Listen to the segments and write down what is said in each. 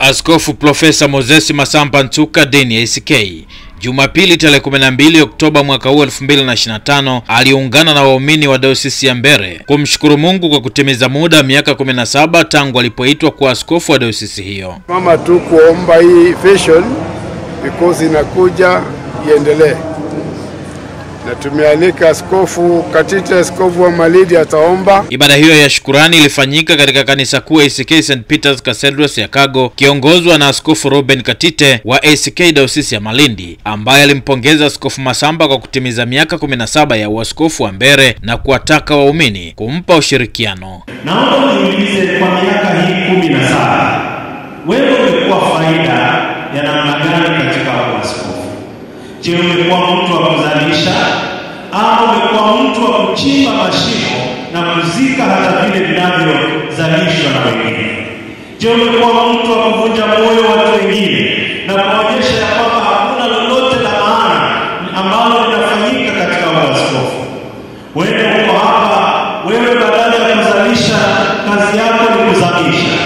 Askofu Profesa Moses Masamba Ntsuka dini ACK Jumapili tarehe 12 Oktoba mwaka huu 2025 aliungana na waumini wa Dayosisi ya Mbeere kumshukuru Mungu kwa kutimiza muda miaka 17 tangu alipoitwa kuwa askofu wa dayosisi hiyo. Mama tu kuomba hii vision because inakuja iendelee. Na tumealika Askofu Katite, askofu wa Malindi ataomba. Ibada hiyo ya shukurani ilifanyika katika kanisa kuu ACK St. Peter's Cathedral ya Kago, kiongozwa na Askofu Ruben Katite wa ACK Dayosisi ya Malindi, ambaye alimpongeza Askofu Masamba kwa kutimiza miaka 17 ya uaskofu wa Mbeere na kuwataka waumini kumpa ushirikiano. Naomba niulize, kwa miaka hii 17 wewe umekuwa faida ya namna gani katika uaskofu? Je, umekuwa mtu wa kuzalisha au umekuwa mtu wa kuchimba mashimo na kuzika hata vile vinavyozalishwa na wengine? Je, umekuwa mtu wa kuvunja moyo watu wengine na kuonyesha ya kwamba hakuna lolote la maana ambalo linafanyika katika uaskofu? Wewe uko hapa, wewe badala ya kuzalisha, kazi yako ni kuzamisha.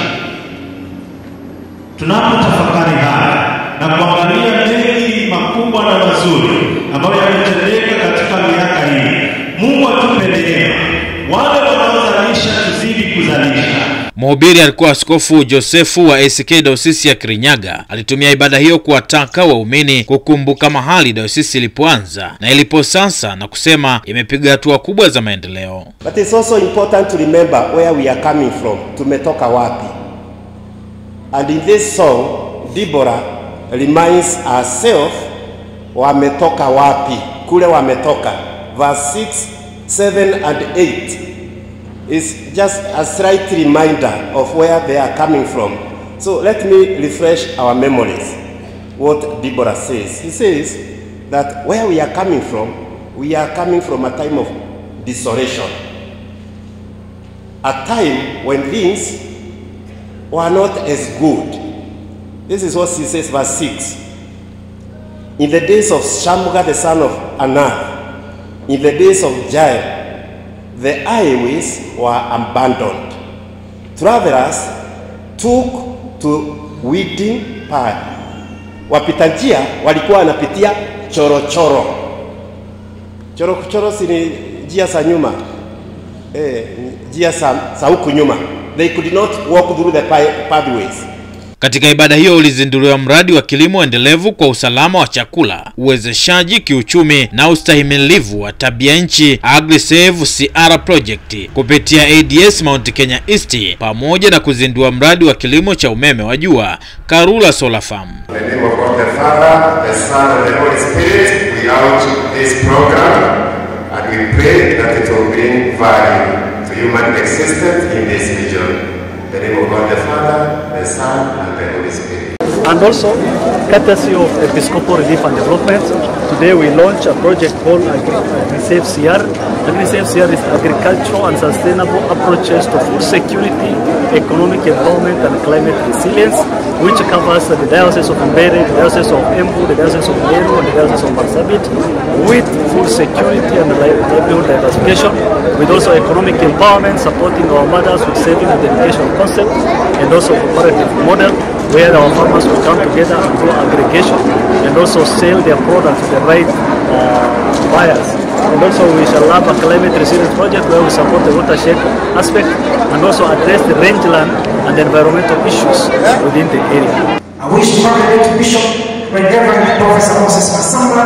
Tunapotafakari haya na kuangalia mengi makubwa na mazuri ambayo yametendeka katika miaka hii, Mungu atupe neema, wale wanaozalisha tuzidi kuzalisha. Mhubiri alikuwa Askofu Josefu wa ACK Dayosisi ya Kirinyaga. Alitumia ibada hiyo kuwataka waumini kukumbuka mahali dayosisi ilipoanza na ilipo sasa na kusema imepiga hatua kubwa za maendeleo. But it's also important to remember where we are coming from. Tumetoka wapi? And in this song, Deborah reminds herself wametoka wapi, kule wametoka. Verse 6, 7 and 8 is just a slight reminder of where they are coming from. So let me refresh our memories what Deborah says. He says that where we are coming from, we are coming from a time of desolation, a time when things were not as good. This is what she says, verse 6. In the days of Shamgar the son of Anath, in the days of Jael, the highways were abandoned. Travelers took to weeding path. Wapita njia walikuwa wanapitia choro choro. Choro choro si ni njia za nyuma. Njia za huku nyuma. They could not walk through the pathways. Katika ibada hiyo ulizinduliwa mradi wa kilimo endelevu kwa usalama wa chakula, uwezeshaji kiuchumi na ustahimilivu wa tabia nchi, AgriSave CR Project kupitia ADS Mount Kenya East, pamoja na kuzindua mradi wa kilimo cha umeme wa jua Karura Solar Farm. In the name of God the Father, the Son and the Holy Spirit, we launch this program and we pray that it will bring value to human existence in this region. In the name of God the Father, the Son, and the Holy Spirit. And also, courtesy of Episcopal Relief and Development, today we launch a project called AgriSave CR. AgriSave CR is agricultural and sustainable approaches to food security, economic empowerment, and climate resilience, which covers the Diocese of Mbeere, the Diocese of Embu, the Diocese of Meru, and the Diocese of Marsabit, with food security and livelihood diversification, with also economic empowerment, supporting our mothers with saving and education concept, and also cooperative model, where our farmers will come together and do aggregation and also sell their products to the right buyers. And also we shall have a climate resilience project where we support the watershed aspect and also address the rangeland and environmental issues within the area. I wish to congratulate Bishop Reverend Professor Moses Masamba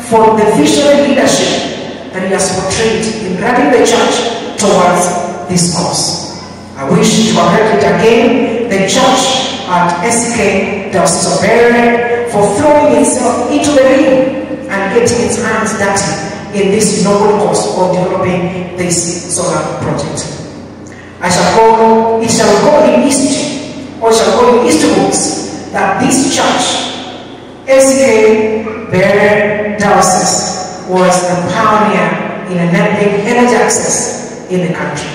for the visionary leadership that he has portrayed in guiding the church towards this cause. I wish to congratulate again the church at SK Diocese of Mbeere for throwing itself into the ring and getting its hands dirty in this noble cause of developing this solar project. It shall go in history, or shall go in history books, that this church, SK Mbeere Diocese, was the pioneer in enabling energy access in the country.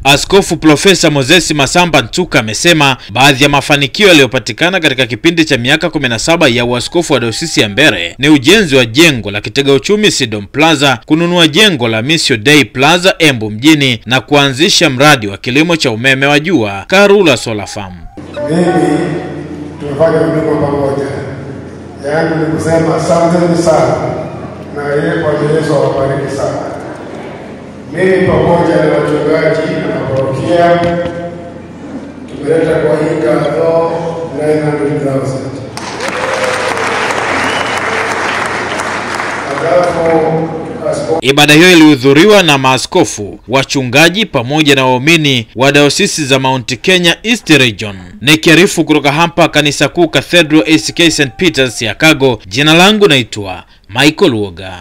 Askofu Profesa Moses Masamba Ntsuka amesema baadhi ya mafanikio yaliyopatikana katika kipindi cha miaka 17 ya uaskofu wa Dayosisi ya Mbeere ni ujenzi wa jengo la kitega uchumi Sidom Plaza, kununua jengo la Missio Dei Plaza Embu mjini na kuanzisha mradi wa kilimo cha umeme wa jua Karura Solar Farm. Mimi Tumefanya huduma pamoja. Yangu ni kusema asanteni sana, na yeye Bwana Yesu awabariki sana. Mimi pamoja na wachungaji na maparokia tumeleta kwa hii kadho 900,000. Alafu Ibada hiyo ilihudhuriwa na maaskofu, wachungaji pamoja na waumini wa dayosisi za Mount Kenya East Region. Nikiarifu kutoka hapa kanisa kuu Cathedral ACK St Peters Siakago, jina langu naitwa Michael Woga.